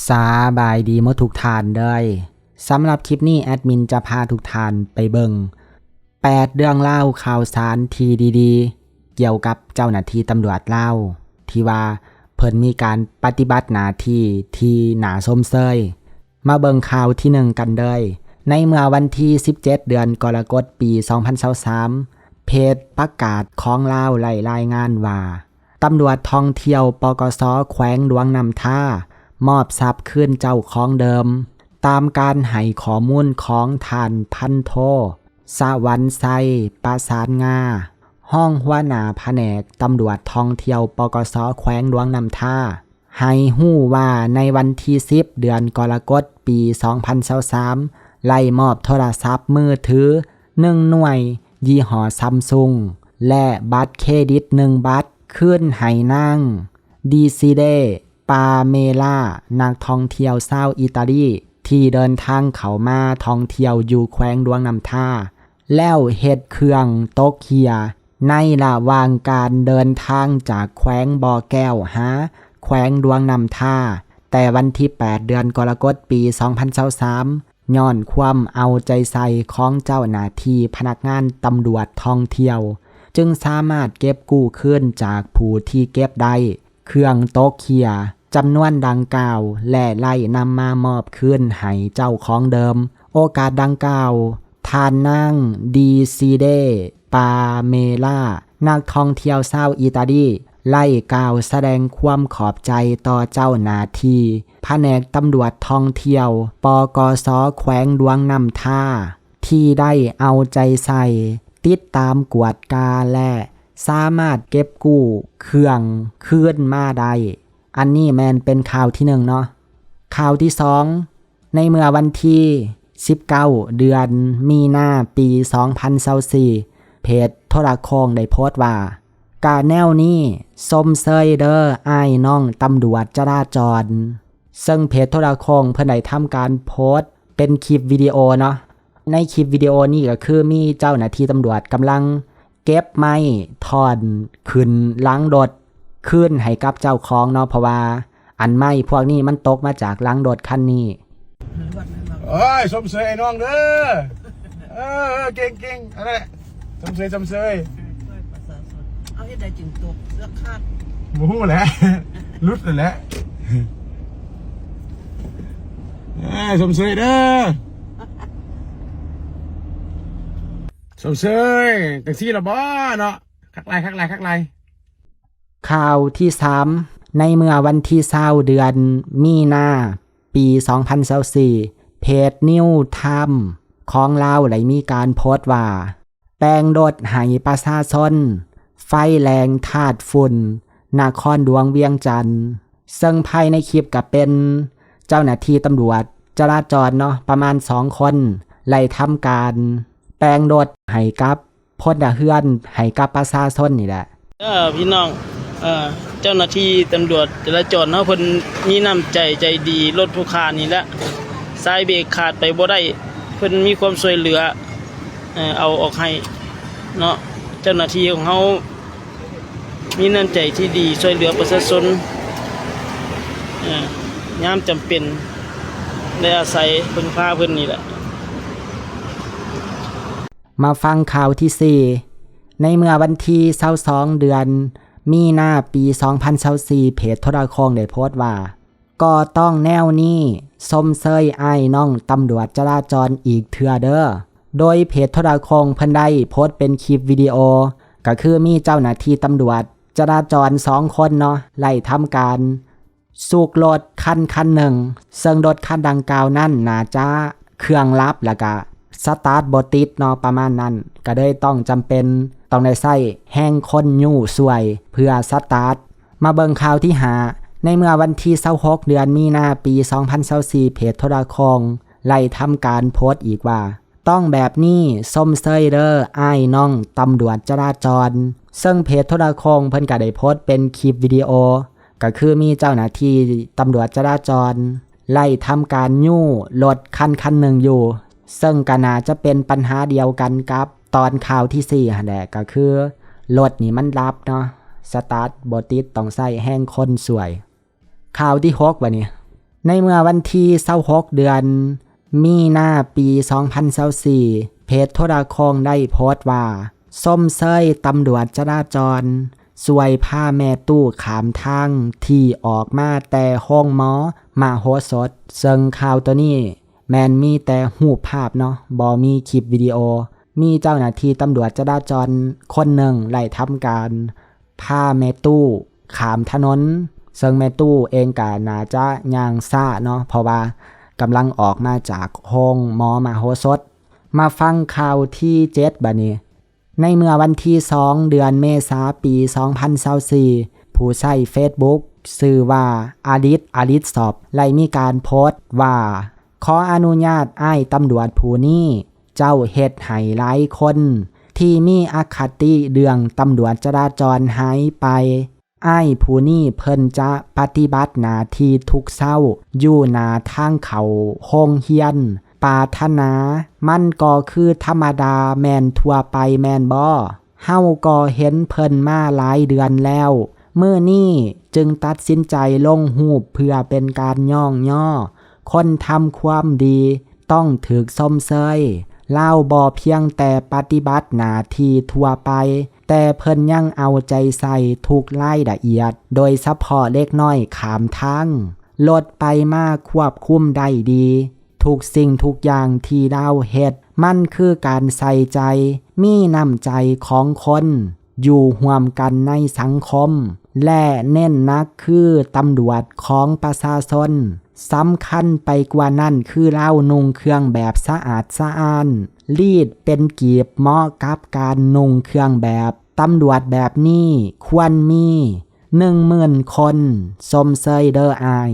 ສະບາຍດີໝົດທຸກທ່ານເດີ. ສຳລັບຄລິບນີ້ ແອດມິນຈະພາທຸກທ່ານໄປເບິ່ງ ແປດເລື່ອງລາວຂ່າວສານທີ່ດີໆ ກ່ຽວກັບເຈົ້າໜ້າທີ່ຕຳຫຼວດລາວ ທີ່ວ່າເພິ່ນມີການປະຕິບັດໜ້າທີ່ທີ່ໜ້າຊົມເຊີຍ. ມາເບິ່ງຂ່າວທີໜຶ່ງກັນເລີຍ. ໃນເມື່ອວັນທີສິບເຈັດ ເດືອນກໍລະກົດ ປີສອງພັນຊາວສາມ ເພຈປະກາດຂອງລາວໄດ້ລາຍງານວ່າ ຕຳຫຼວດທ່ອງທ່ຽວ ປກສ ແຂວງຫຼວງນ້ຳທາ ມອບຊັບຄືນເຈົ້າຂອງເດີມ, ຕາມການໃຫ້ຂໍ້ມູນຂອງທ່ານພັນໂທ ສະຫວັນໄຊ ປະສານງາ ຮອງຫົວໜ້າພະແນກຕຳຫຼວດທ່ອງທ່ຽວ ປກສ ແຂວງຫຼວງນ້ຳທາ ໃຫ້ຮູ້ວ່າໃນວັນທີສິບ ເດືອນກໍລະກົດ ປີສອງພັນຊາວສາມ ໄດ້ມອບໂທລະສັບມືຖືໜຶ່ງໜ່ວຍ ຍີ່ຫໍ້ຊຳຊຸງ ແລະ ບັດເຄຣດິດໜຶ່ງບັດ ຄືນໃຫ້ນາງ ດີຊີເດ ປາເມລາ ນັກທ່ອງທ່ຽວຊາວອີຕາລີ ທີ່ເດີນທາງເຂົ້າມາທ່ອງທ່ຽວຢູ່ແຂວງຫຼວງນ້ຳທາ ແລ້ວເຮັດເຄື່ອງຕົກເຫື່ອໃນລະຫວ່າງການເດີນທາງຈາກແຂວງບໍ່ແກ້ວຫາແຂວງຫຼວງນ້ຳທາ ແຕ່ວັນທີແປດ ເດືອນກໍລະກົດ ປີສອງພັນຊາວສາມ ຍ້ອນຄວາມເອົາໃຈໃສ່ຂອງເຈົ້າໜ້າທີ່ພະນັກງານຕຳຫຼວດທ່ອງທ່ຽວ ຈຶ່ງສາມາດເກັບກູ້ຄືນຈາກຜູ້ທີ່ເກັບໄດ້ ເຄື່ອງຕົກເຫື່ອຈຳນວນດັ່ງກ່າວ ແລະ ໄດ້ນຳມາມອບຄືນໃຫ້ເຈົ້າຂອງເດີມ. ໂອກາດດັ່ງກ່າວ, ທ່ານນາງ ດີຊີເດ ປາເມລາ ນັກທ່ອງທ່ຽວຊາວອີຕາລີ ໄດ້ກ່າວສະແດງຄວາມຂອບໃຈຕໍ່ເຈົ້າໜ້າທີ່ພະແນກຕຳຫຼວດທ່ອງທ່ຽວ ປກສ ແຂວງຫຼວງນ້ຳທາ ທີ່ໄດ້ເອົາໃຈໃສ່ ຕິດຕາມກວດກາ ແລະ ສາມາດເກັບກູ້ເຄື່ອງຄືນມາໄດ້. ອັນນີ້ແມ່ນເປັນຂ່າວທີໜຶ່ງເນາະ. ຂ່າວທີສອງ ໃນເມື່ອວັນທີສິບເກົ້າ ເດືອນມີນາ ປີສອງພັນຊາວສີ່ ເພຈໂທລະໂຄ່ງໄດ້ໂພສວ່າ ກະແນວນີ້ຊົມເຊີຍເດີອ້າຍນ້ອງຕຳຫຼວດຈະລາຈອນ. ເຊິ່ງເພຈໂທລະໂຄ່ງເພິ່ນໄດ້ທຳການໂພສເປັນຄລິບວິດີໂອເນາະ. ໃນຄລິບວິດີໂອນີ້ກໍຄືມີເຈົ້າໜ້າທີ່ຕຳຫຼວດກຳລັງເກັບໄມ້ທ່ອນຂຶ້ນຫຼັງລົດຄືນໃຫ້ກັບເຈົ້າຂອງເນາະ, ເພາະວ່າອັນໄມ້ພວກນີ້ມັນຕົກມາຈາກຫຼັງລົດຄັນນີ້. ໂອ້ຍ ຊົມເຊີຍອ້າຍນ້ອງເດີ. ເອີ ເອີ ເກັ່ງໆ ອັນນັ້ນແຫຼະ ຊົມເຊີຍ ຊົມເຊີຍ. ເອົາເຮັດໃດຈຶ່ງຕົກເສືອຂາດ? ບໍ່ຮູ້ແຫຼະ ຫຼຸດນັ້ນແຫຼະ. ເອີ ຊົມເຊີຍເດີ ຊົມເຊີຍ. ຈັ່ງຊີ້ລະບໍ່ເນາະ? ຄັກຫຼາຍ ຄັກຫຼາຍ ຄັກຫຼາຍ. ຂ່າວທີສາມ ໃນເມື່ອວັນທີຊາວ ເດືອນມີນາ ປີສອງພັນຊາວສີ່ ເພຈ New Time ຂອງລາວໄດ້ມີການໂພສວ່າ ແປງລົດໃຫ້ປະຊາຊົນ ໄຟແລງທາດຝຸ່ນ ນະຄອນຫຼວງວຽງຈັນ. ເຊິ່ງພາຍໃນຄລິບກໍເປັນເຈົ້າໜ້າທີ່ຕຳຫຼວດຈະລາຈອນເນາະ ປະມານສອງຄົນ ໄດ້ທຳການແປງລົດໃຫ້ກັບ ພົນລະເຮືອນໃຫ້ກັບປະຊາຊົນນີ້ແຫຼະ. ເອີ ພີ່ນ້ອງ ເອີ ເຈົ້າໜ້າທີ່ຕຳຫຼວດຈະລາຈອນເຮົາ ເພິ່ນມີນ້ຳໃຈໃຈດີ ລົດຜູ້ຂ້ານີ້ແຫຼະ ສາຍເບຣກຂາດໄປບໍ່ໄດ້ ເພິ່ນມີຄວາມຊ່ວຍເຫຼືອ ເອີ ເອົາອອກໃຫ້ເນາະ. ເຈົ້າໜ້າທີ່ຂອງເຮົາມີນ້ຳໃຈທີ່ດີ ຊ່ວຍເຫຼືອປະຊາຊົນ ເອີ ຍາມຈຳເປັນ ໄດ້ອາໄສເພິ່ງພາເພິ່ນນີ້ແຫຼະ. ມາຟັງຂ່າວທີສີ່ ໃນເມື່ອວັນທີຊາວສອງ ເດືອນມີນາ ປີສອງພັນຊາວສີ່ ເພຈໂທລະໂຄ່ງໄດ້ໂພສວ່າ ກໍຕ້ອງແນວນີ້ ຊົມເຊີຍອ້າຍນ້ອງຕຳຫຼວດຈະລາຈອນອີກເທື່ອເດີ. ໂດຍເພຈໂທລະໂຄ່ງເພິ່ນໄດ້ໂພສເປັນຄລິບວິດີໂອ ກໍຄືມີເຈົ້າໜ້າທີ່ຕຳຫຼວດຈະລາຈອນສອງຄົນເນາະ ໄດ້ທຳການ ສູກລົດຄັນ ຄັນໜຶ່ງ ເຊິ່ງລົດຄັນດັ່ງກ່າວນັ້ນໜ້າຈະເຄື່ອງດັບ ແລ້ວກະສະຕາດບໍ່ຕິດເນາະ ປະມານນັ້ນ ກະເລີຍຕ້ອງຈຳເປັນຕ້ອງໄດ້ໃຊ້ແຮງຄົນຍູ້ຊ່ວຍເພື່ອສະຕາດ. ມາເບິ່ງຂ່າວທີຫ້າ ໃນເມື່ອວັນທີຊາວຫົກ ເດືອນມີນາ ປີສອງພັນຊາວສີ່ ເພຈໂທລະໂຄ່ງໄດ້ທຳການໂພສອີກວ່າ ຕ້ອງແບບນີ້ ຊົມເຊີຍເດີອ້າຍນ້ອງຕຳຫຼວດຈະລາຈອນ. ເຊິ່ງເພຈໂທລະໂຄ່ງເພິ່ນກະໄດ້ໂພສເປັນຄລິບວິດີໂອ ກະຄືມີເຈົ້າໜ້າທີ່ຕຳຫຼວດຈະລາຈອນໄລ່ທຳການຍູ້ລົດຄັນຄັນໜຶ່ງຢູ່ ເຊິ່ງກະໜ້າຈະເປັນບັນຫາດຽວກັນກັບຕອນຂ່າວທີສີ່ຫັ້ນແຫຼະ ກະຄືລົດນີ້ມັນດັບເນາະ ສະຕາດບໍ່ຕິດ ຕ້ອງໃຊ້ແຮງຄົນຊ່ວຍ. ຂ່າວທີຫົກ ບາດນີ້ ໃນເມື່ອວັນທີຊາວຫົກ ເດືອນມີນາ ປີສອງພັນຊາວສີ່ ເພຈໂທລະຄົງໄດ້ໂພສວ່າ ຊົມເຊີຍຕຳຫຼວດຈະລາຈອນ ຊ່ວຍພາແມ່ຕູ້ຂ້າມທາງທີ່ອອກມາແຕ່ໂຮງໝໍມະໂຫສົດ. ເຊິ່ງຂ່າວໂຕນີ້ແມ່ນມີແຕ່ຮູບພາບເນາະ ບໍ່ມີຄລິບວິດີໂອ. ມີເຈົ້າໜ້າທີ່ຕຳຫຼວດຈະລາຈອນຄົນໜຶ່ງໄດ້ທຳການພາແມ່ຕູ້ຂ້າມຖະໜົນ, ເຊິ່ງແມ່ຕູ້ເອງກໍໜ້າຈະຍ່າງຊ້າເນາະ ເພາະວ່າກຳລັງອອກມາຈາກໂຮງໝໍມະໂຫສົດ. ມາຟັງຂ່າວທີເຈັດບາດນີ້. ໃນເມື່ອວັນທີສອງ ເດືອນເມສາ ປີສອງພັນຊາວສີ່ ຜູ້ໃຊ້ເຟສບຸກຊື່ວ່າ ອາລິດ ອາລິດຊອບ ໄດ້ມີການໂພສວ່າ ຂໍອະນຸຍາດອ້າຍຕຳຫຼວດຜູ້ນີ້ ເຈົ້າເຮັດໃຫ້ຫຼາຍຄົນທີ່ມີອະຄະຕິເລື່ອງຕຳຫຼວດຈະລາຈອນຫາຍໄປ. ອ້າຍຜູ້ນີ້ເພິ່ນຈະປະຕິບັດໜ້າທີ່ທຸກເຊົ້າຢູ່ໜ້າທາງເຂົ້າໂຮງຮຽນປາຖະໜາ. ມັນກໍຄືທຳມະດາແມ່ນທົ່ວໄປແມ່ນບໍ່? ເຮົາກໍເຫັນເພິ່ນມາຫຼາຍເດືອນແລ້ວ. ມື້ນີ້ຈຶ່ງຕັດສິນໃຈລົງຮູບເພື່ອເປັນການຍ້ອງຍໍ. ຄົນທຳຄວາມດີຕ້ອງຖືກຊົມເຊີຍ. ລາວບໍ່ພຽງແຕ່ປະຕິບັດໜ້າທີ່ທົ່ວໄປ, ແຕ່ເພິ່ນຍັງເອົາໃຈໃສ່ທຸກລາຍລະອຽດ, ໂດຍສະເພາະເດັກນ້ອຍຂ້າມທາງ, ລົດໄປມາຄວບຄຸມໄດ້ດີ. ທຸກສິ່ງທຸກຢ່າງທີ່ລາວເຮັດ, ມັນຄືການໃສ່ໃຈ, ມີນ້ຳໃຈຂອງຄົນ ຢູ່ຮ່ວມກັນໃນສັງຄົມ ແລະ ເນັ້ນໜັກຄືຕຳຫຼວດຂອງປະຊາຊົນ. ສຳຄັນໄປກວ່ານັ້ນຄືລາວນຸ່ງເຄື່ອງແບບສະອາດສະອ້ານ, ລີດເປັນກີບເໝາະກັບການນຸ່ງເຄື່ອງແບບ. ຕຳຫຼວດແບບນີ້ຄວນມີ ໜຶ່ງໝື່ນຄົນ. ຊົມເຊີຍເດີອ້າຍ.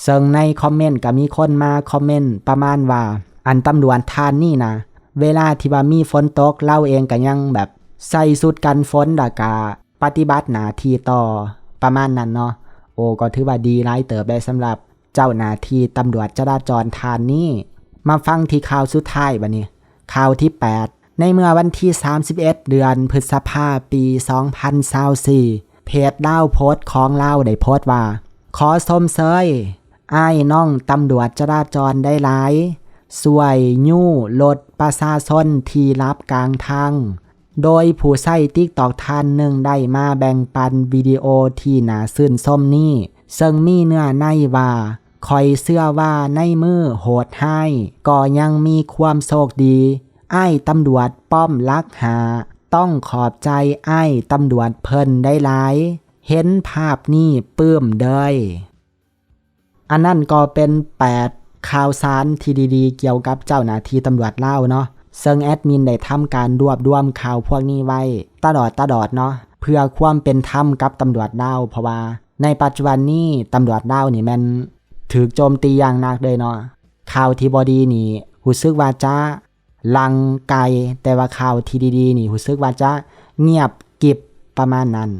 ເຊິ່ງໃນຄອມເມັນກໍມີຄົນມາຄອມເມັນປະມານວ່າ ອັນຕຳຫຼວດທ່ານນີ້ນະ ເວລາທີ່ວ່າມີຝົນຕົກ ລາວເອງກໍຍັງແບບໃສ່ຊຸດກັນຝົນ ແລ້ວກະປະຕິບັດໜ້າທີ່ຕໍ່ ປະມານນັ້ນເນາະ. ໂອ້ ກໍຖືວ່າດີຫຼາຍເຕີບໄດ໋ສຳລັບເຈົ້າໜ້າທີ່ຕຳຫຼວດຈະລາຈອນທ່ານນີ້. ມາຟັງທີ່ຂ່າວສຸດທ້າຍບາດນີ້ ຂ່າວທີແປດ. ໃນເມື່ອວັນທີສາມສິບເອັດ ເດືອນພຶດສະພາ ປີສອງພັນຊາວສີ່ ເພຈລາວໂພສຂອງລາວໄດ້ໂພສວ່າ ຂໍຊົມເຊີຍອ້າຍນ້ອງຕຳຫຼວດຈະລາຈອນໄດ້ຫຼາຍ ຊ່ວຍຍູ້ລົດປະຊາຊົນທີ່ຫຼັບກາງທາງ. ໂດຍຜູ້ໃຊ້ຕິກຕອກທ່ານໜຶ່ງໄດ້ມາແບ່ງປັນວິດີໂອທີ່ໜ້າຊື່ນຊົມນີ້ ເຊິ່ງມີເນື້ອໃນວ່າ ຂ້ອຍເຊື່ອວ່າໃນມື້ໂຫດຮ້າຍ ກໍຍັງມີຄວາມໂຊກດີ ອ້າຍຕຳຫຼວດປ້ອມຫຼັກຫ້າ ຕ້ອງຂອບໃຈອ້າຍຕຳຫຼວດເພິ່ນໄດ້ຫຼາຍ ເຫັນພາບນີ້ປຶ້ມເດີຍ. ອັນນັ້ນກໍເປັນແປດຂ່າວສານທີ່ດີໆ ກ່ຽວກັບເຈົ້າໜ້າທີ່ຕຳຫຼວດລາວເນາະ, ເຊິ່ງແອດມິນໄດ້ທຳການລວບລວມຂ່າວພວກນີ້ໄວ້ຕະຫຼອດຕະຫຼອດເນາະ ເພື່ອຄວາມເປັນທຳກັບຕຳຫຼວດລາວ, ເພາະວ່າໃນປັດຈຸບັນນີ້ຕຳຫຼວດລາວນີ້ແມ່ນຖືກໂຈມຕີຢ່າງໜັກເລີຍເນາະ. ຂ່າວທີ່ບໍ່ດີນີ້ຮູ້ສຶກວ່າຈະ ຫຼັງໄກ, ແຕ່ວ່າຂ່າວທີ່ດີໆນີ້ຮູ້ສຶກວ່າຈະງຽບກິບປະມານນັ້ນ.